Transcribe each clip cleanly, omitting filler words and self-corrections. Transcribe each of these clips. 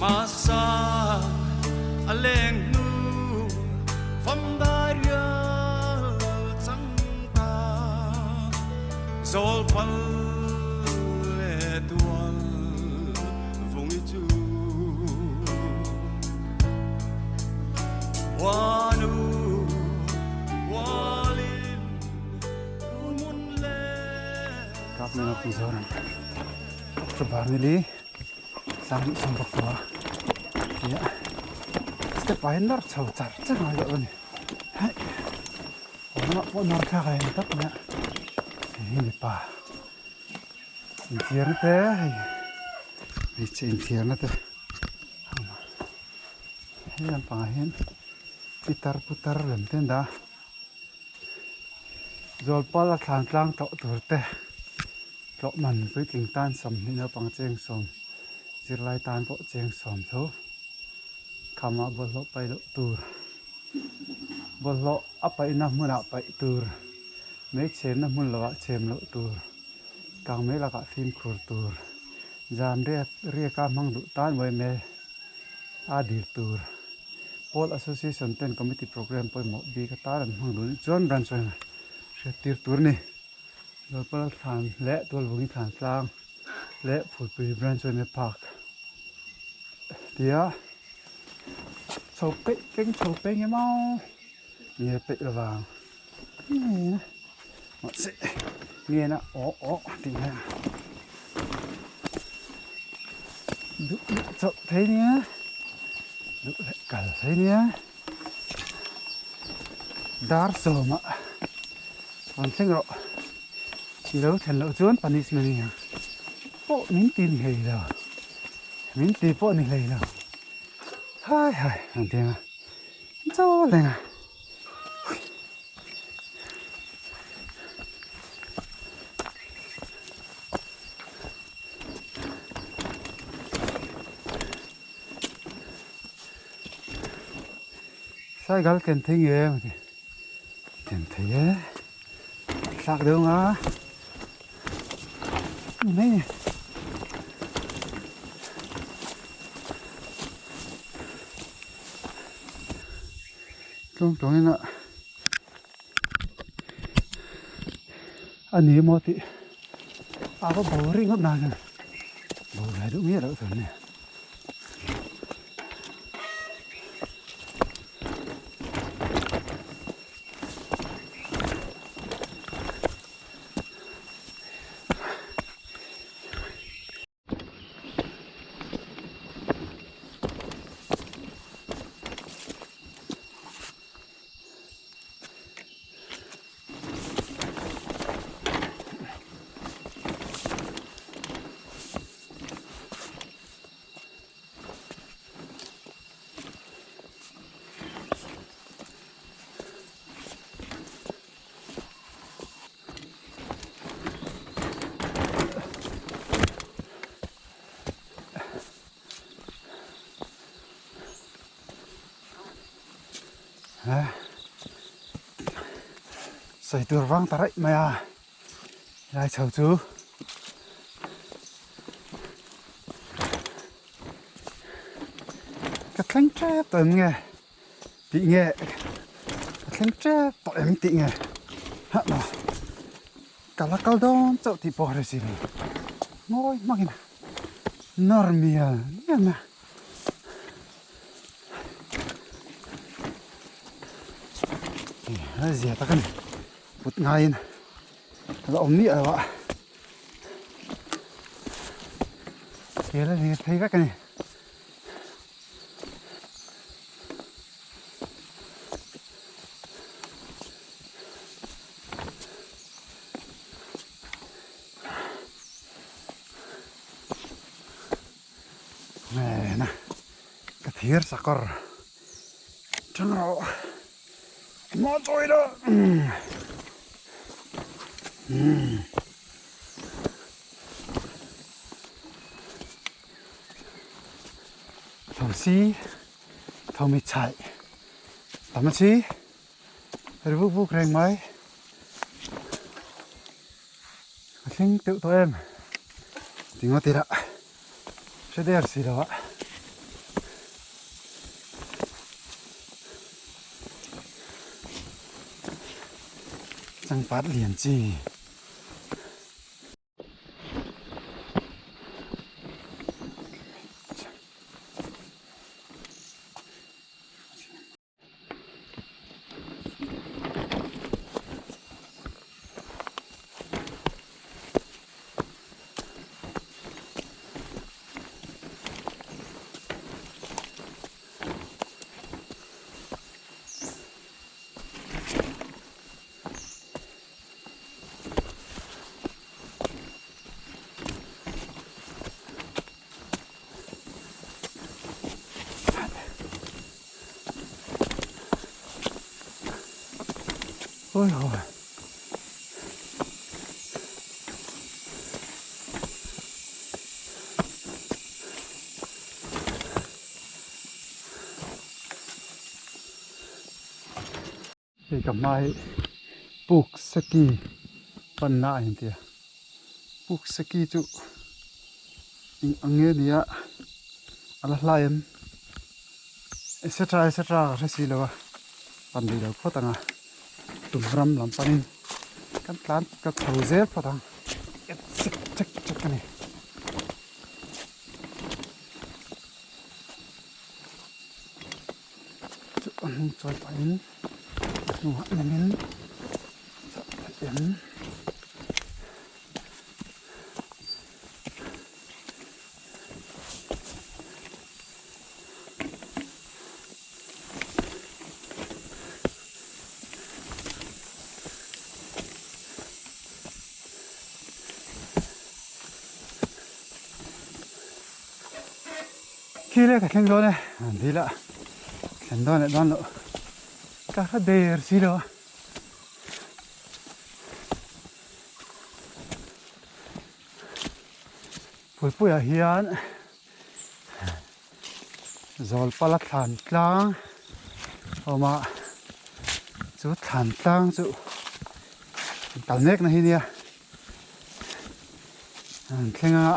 Hmasa a leng hnu famdai rial cang ta zawl pal le tual vung i cu Huanu hualin mun le Kap na pi zoran October ni li sang sang bak tua ya step pa hin nar chho char char ngai deuh ani hei lamah pawh nar thlak a en tak mai a hei mipa inthiarna te hei hmeichhe inthiarna te hei lampangah hian pitar putar lem te an dah a zawlpal a thlan tlang tawh tur te. Tlawh man puitling tan 20 naupang cheng sawm zirlai tan pawh cheng sawm tho khama bawlhhlawh paih loh tur bawlhhlawh a paihna hmunah paih tur mei chhemna hmun lovah chhem loh tur kang mei lakah fimkhur tur zan riat riaka hmang duh tan uaime a dil tur pawl association ten committee programme pawimawh bik atan an hmang duh anih chuan branch uaime hriattir tur a ni. Lawlpal thlan leh Tualvungi thlan tlang leh Phulpui Branch Yma Park tia chho peih keng chho peih nge maw nge peih lovang mahse nge na aw aw tih hian duh leh chauh thei nia duh leh kal thei nia dar sawmah. Rawn thleng rawh. I lo thlen loh chuan punishment i ang pawh min ti ni hlei lo. Min ti pawh ni hlei lo. Hai hai an ti ang a. Chaw leng a. Saigal ken thei nge em a ti. Ken thei e thlak deuh ang a ni mai ni. Tlawng tlawng in a a ni maw tih a va bo ringawt nan chuan bo ve duh miah loh tur a ni. Sawi tur vang ta raih mai a helai chho chu. Ka thleng tep tawh em nge tih nge ka thleng tep tawh em tih nge hah maw ka la kal dawn chauh tih pawh ka hre si lo ngawi hmakin nawr mial mial mai a. Zia tak a ni put ngaiin a la awm miah lo a. Kel a lir phei vek a ni. Nena ka thir sakawr tang rawh maw chawi rawh. Tho si tho mi chai tam a chi ri vuk vuk reng mai a thleng teuh tawh em ti ngawt ila hre der si lo a. Changpat lian chi. Ôi hồi. Hei ka hma hi puk seki panna a intia puk seki chu eng ang nge nia a la hlai em etc etc ka hre si lo a pan rih lo phawt ang a tum ram lam panin kan tlan ka chho zel phawt ang chek chek chek a ni. Chu a hnung chawi pahin a hnungah nem in chah theih em. Khi le ka thleng dawn e an ti la thlen dawn leh dawn loh ka hre der si lo a. Phulpuiah hian Zawlpala thlan tlang a awm a chu thlan tlang chu kal mek na hi nia. An thleng anga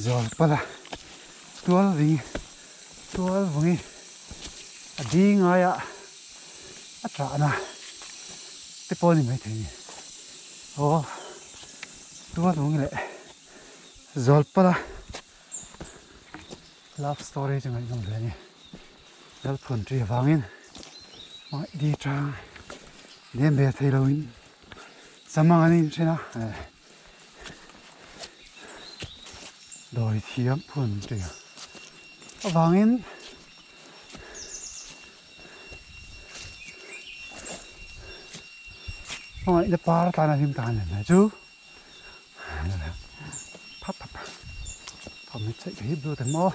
Zawlpala tual ving tual vawng hi a ding aia a chahna te pawh a ni maithei a ni. Aw tual vawng leh Zawlpala love story chu ngaihnawm hle a ni. Lalphun ṭi avangin mahni ṭang nem ve thei loin Samang an inthen a, dawi thiam phun tih avangin hmangaihna par atan a hlim ta a ni mai chu phap phap phap mai chheih ka hip lut ang maw.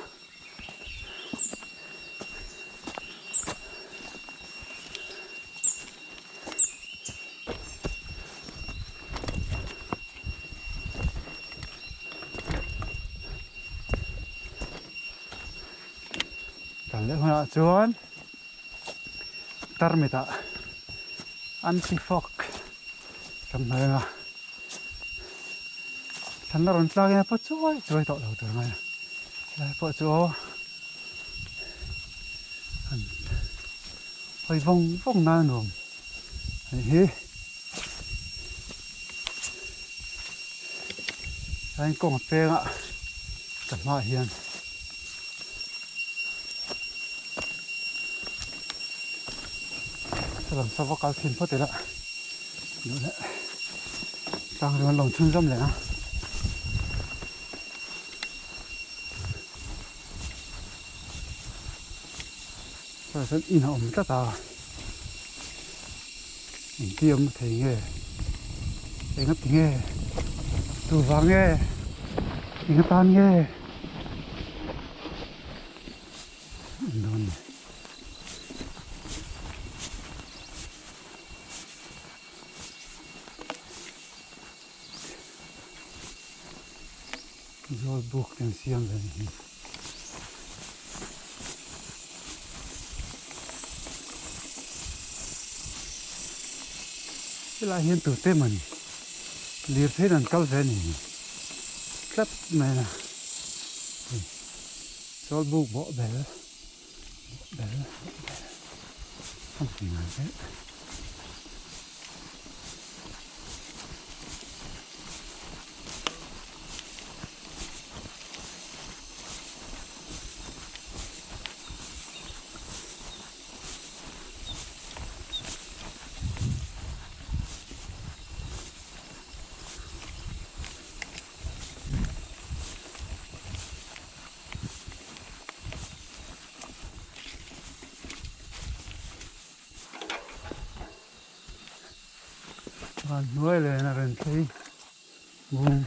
Kal leh hunah chuan tarmit ah anti fog kan hnaih ang a thlan la rawn tlak in a paw chuai chuai tawh lo tur mai a helai pawh chu aw han hawi vawng vawng nan a nuam a nih hi chuan kawng a peng a ka hmaah hian salam sava kal thin phawt ila duh leh tlang rim an lo chhunzawm leh ang. Chuan chuan in a awm tlat a engti awm thei nge eng a ti nge tu vang nge eng atan nge an dawn ni. Zawl buk te an siam ve ni hi. Helai hian tute mawni lirtheiin an kal ve a ni tlat mai a hei zawl buk bawh bel bawh bel bawh bel something like that. Van hnuai len a rawn thlei bung.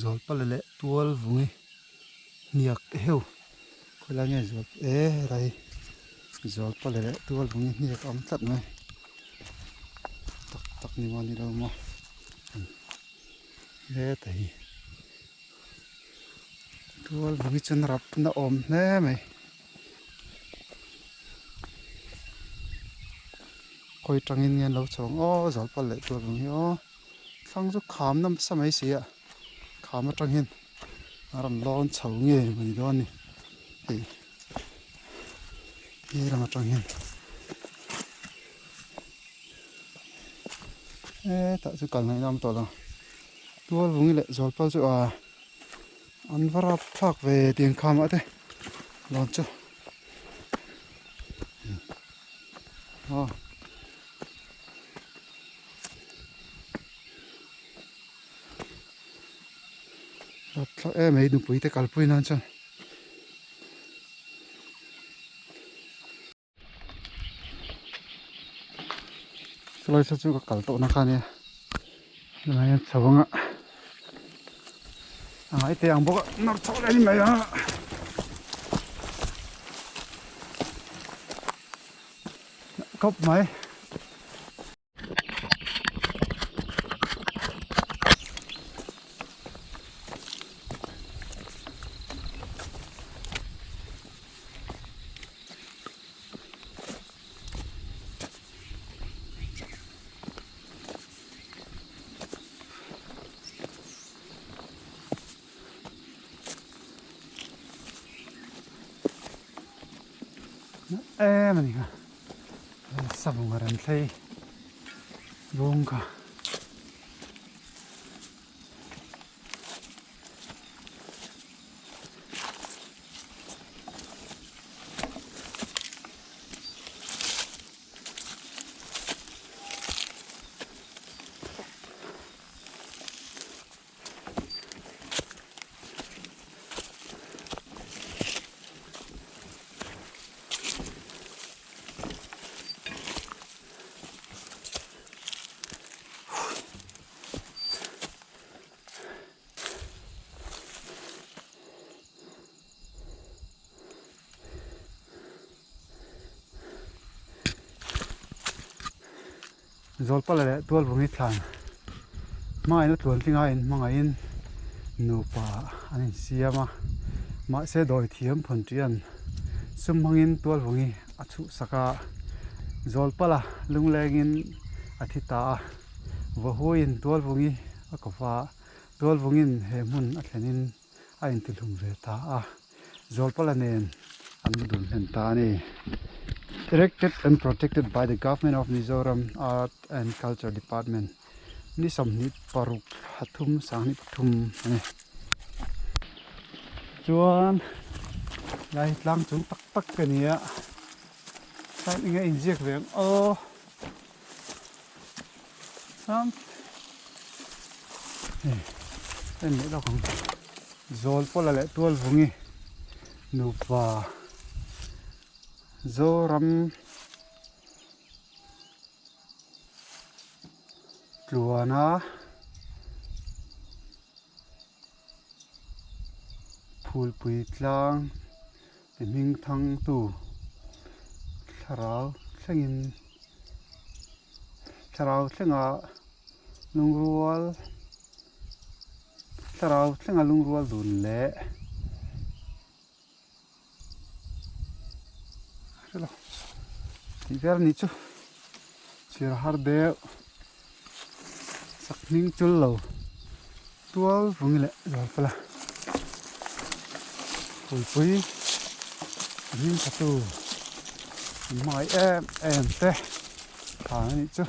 Zawlpala leh tual vungi hniak heuh khawilai nge zawl e helai zawlpala leh tual vungi hniak a awm tlat mai tak tak ni maw ni lo maw heta hi tual vungi chuan rap na awm hle mai. Khawi tangin nge an lo chhawng aw zawlpal leh tur ang hi aw thlang chu kham nasa mai si a kham atang hian a rawn lawn chho nge maw ni dawn ni hei he lam atang hian hetah chu kal ngaih na awm tawh lo tual vungi leh zawlpal chu a an va rap thlak ve tiang khamah te lawn chu. Aw. Rat thlak em mai nupui te kalpui nan chuan. Chulai saw chu ka kal tawh na kha ania tunah hian chho anga a ngai teh ang bawk a nawr chhoh leh a ni mai a. Khawp mai. Em a ni kha savung a rem thlei bawng kha. Zawlpala leh Tualvungi thlan hmain a tluan tlinga in hmangaihin nupa an insiam a, mahse dawi thiam phawn ṭian sum hmangin Tualvungi a chhuhsak a, Zawlpala lunglengin a thi ta a, Vahuiin Tualvungi a ko va, Tualvungin he hmun a thlenin a intihlum ve ta a, Zawlpala nen an mu dun hlen ta a ni. Erected and protected by the Government of Mizoram Art and Culture Department ni 26 pathum 23 a ni. Chuan lai tlang chung tak tak ka ni a, chuan enge inziak ve ang aw. Sam hei en leh lawk ang zawl pawla leh tual vungi nupa Zoram tluana phulpui tlang ti hming thangtu thlarau thlengin. Thlarau thlenga lungrual thlarau thlenga lungrual dun leh hrelo tih vel anih chu chhiar har deuh sakhming chul lo tual vung leh zual pala puipui a hming tha tu an hmangaih em em te thlan anih chu.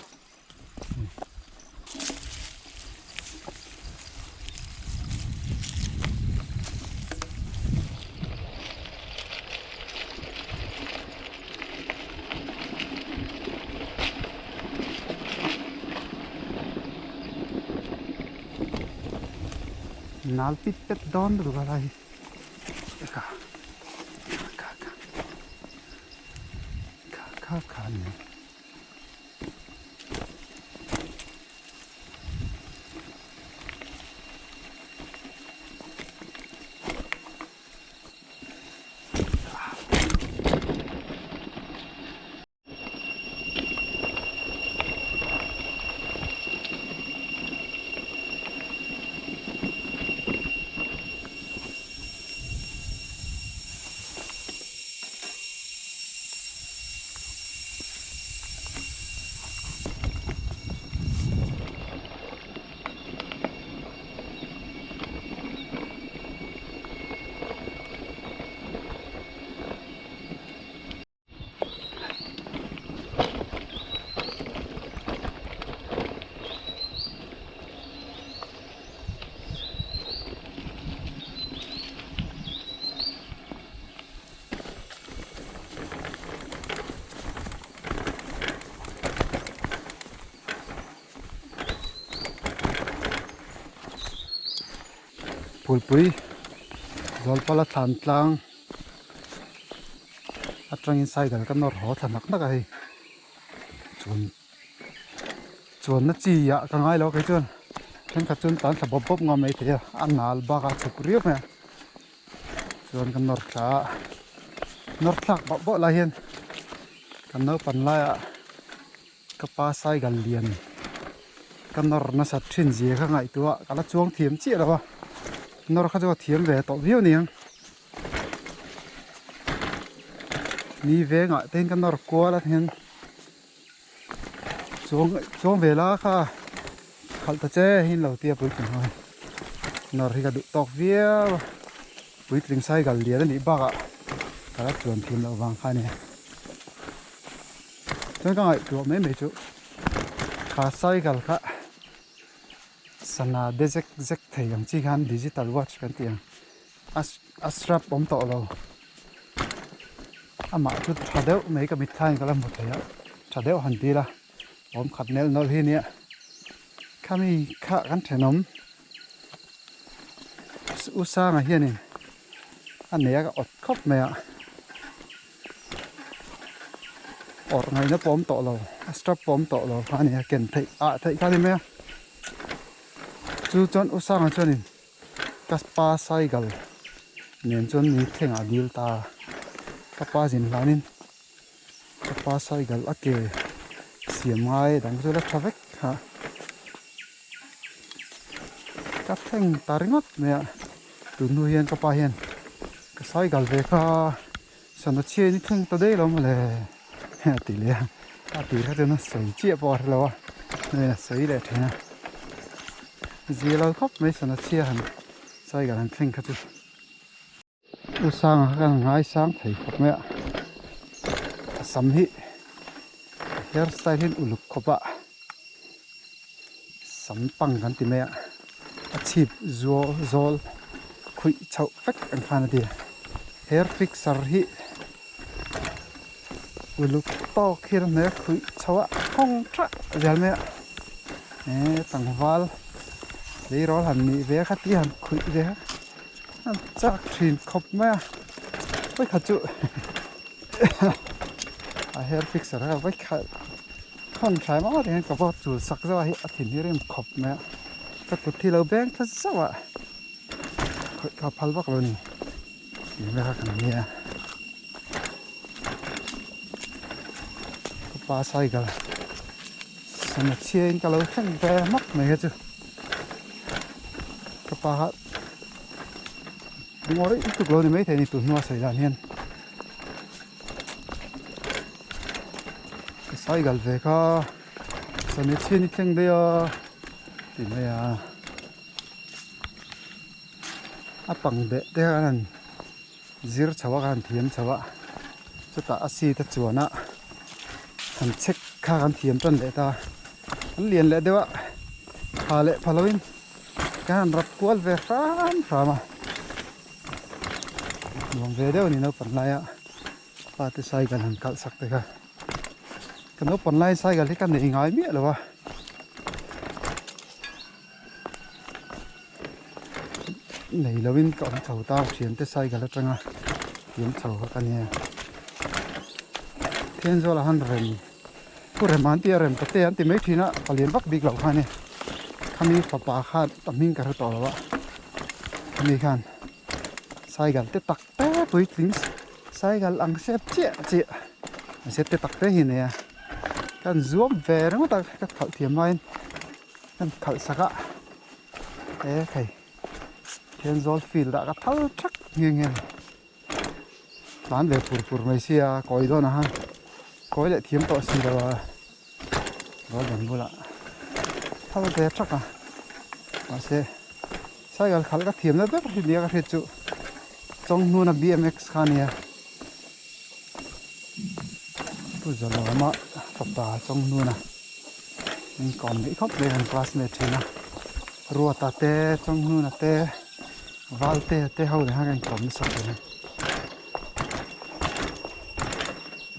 Nal pit pet dawn lutuk a lai hi kha kha kha kha kha kha a ni mai. Phulpui Zawlpala thlan tlang atangin cycle ka nawr haw thla hnak hnak a hei chuan chuanna chi ah ka ngai lo kei chuan thenkhat chuan tan thla bawp bawp ngam mai thei a a nal bakah chhuk riau mai a. Chuan ka nawr thla a, nawr thlak bauh bauh lai hian kan naupan laiah ka pa cycle lian ka nawr nasa thin zia kha ngaihtuah ka la chuang thiam chiah lo a, nawr kha chu a thiam ve tawh viau aniang. Ni vengah te hian ka nawr kual a hian chuang chuang ve la kha khalh ta che hi lo tia puitling ho hi nawr hi ka duh tawk viau a puitling cycle lian a nih bakah ka la chuan thiam loh vang kha a nia chuan ka ngaihtuah mai mai chu kha cycle kha sana de zek zek thei ang chi khan digital watch kan tih ang a strap awm tawh lo amah chu tha deuh mai ka mitthlain ka la hmu thei a tha deuh han ti ila awm khat nelh nawlh hi ania khami kha kan thenawm u sanga hianin a nei a ka awt khawp mai a awrh ngaihna pawh awm tawh lo a strap pawh awm tawh lo kha ania ken theih ah theih kha a ni mai a chu chuan u sanga chuanin. Ka pa cycle nen chuan ni thlengah a dil ta a, ka pa zin hlanin ka pa cycle a ke siam ngai dang chu la tha vek kha ka thleng ta ringawt mai a, tun hnu hian ka pa hian ka cycle ve kha sana chhiain i thleng ta daih lo mawle a ti leh a, a tih kha chuan a sawi chiah pawh a hre lo a, hnuaiin a sawi leh thin a, zia lo khawp mai sana chhia han cycle han thleng kha chu u sanga kha kan ngai sang thei khawp mai a, a sam hi a hair style hian uluk khawp a, sam pang kan ti mai a, a chhip zawl khuih chhoh vek ang khan a ti a hair fixer hi uluk tawk hian a hmel khuih chho a khawng thah zel mai a eh tlangval tleirawl han nih ve kha tih han khuih ve kha a chak thin khawp mai a vawikhat chu a hair fixer kha vawikhat khawn thlai maw ti hian ka va chul sak zauh a hei a thin hi a rem khawp mai a ka kut hi lo beng thla zauh a khawih kha phal vak lo a ni tih vel kha kan nia ka pa cycle. Sana chhiain ka lo thleng ve hmak mai kha chu ka pa kha ngawi lutuk lo ni maithei a ni tun hnua sawi dan hian ka cycle ve kha sana chhiain i thleng daih a ti mai a a pang beh te khan an zir chho a khan thiam chho a chutah a seat a chuan a han check kha kan thiam tan leh ta an lian leh deuh a tha leh pha loin kan han rap kual ve hram hram a nuam ve deuh a ni naupang laia pa te cycle han kalh sak te kha ka naupang laiin cycle hi ka nei ngai miah lo a. Nei lovin ka awm chho ta thiante cycle atanga thiam chho kha ka nia Thenzawl ah han rem pu rem an tia rem ta te an ti mai thin a palian vak bik loh kha a ni khami fapa khan a hming ka hre tawh lo a khami khan cycle te tak te puitling cycle ang sep chiah chiah mahse te tak te hi a nei a ka han zuam ve ringawt a ka khalh thiam laiin. Kan khalh sak a he thei Thenzawl field ah ka thal thak nghe nghe a ni tlan ve pur pur mai sia kawi dawn ah khan kawi leh thiam tawh si lo a rual ban bulah thal ve thak a mahse cycle khalh ka thiam na ber hi nia ka hriat chu Chawnghnuna B_M_X kha a nia Pu Zalawma fapa Chawnghnuna. In kawm rih khawp mai kan classmate thin a Ruata te Chawnghnuna te Valtea te ho nen khan kan inkawm nasa thin a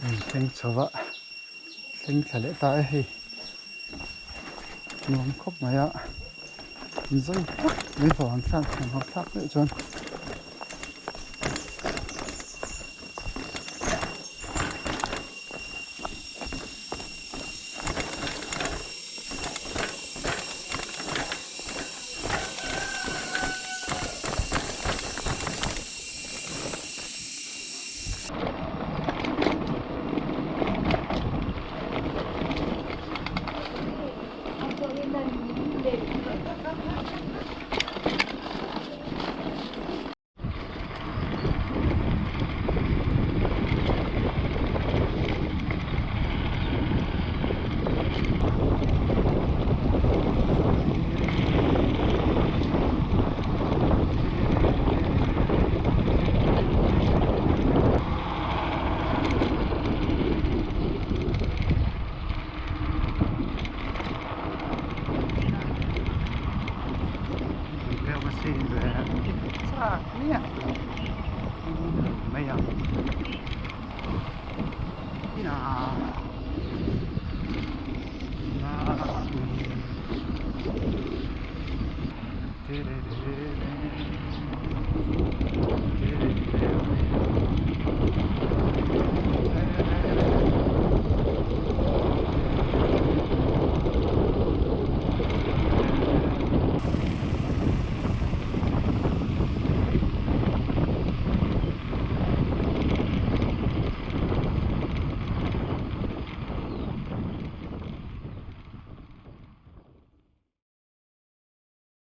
in thleng chho a thleng thla leh ta e hei nuam khawp mai a inzai tak mai vang thlak hnathawh thlak deuh chuan. Mai ang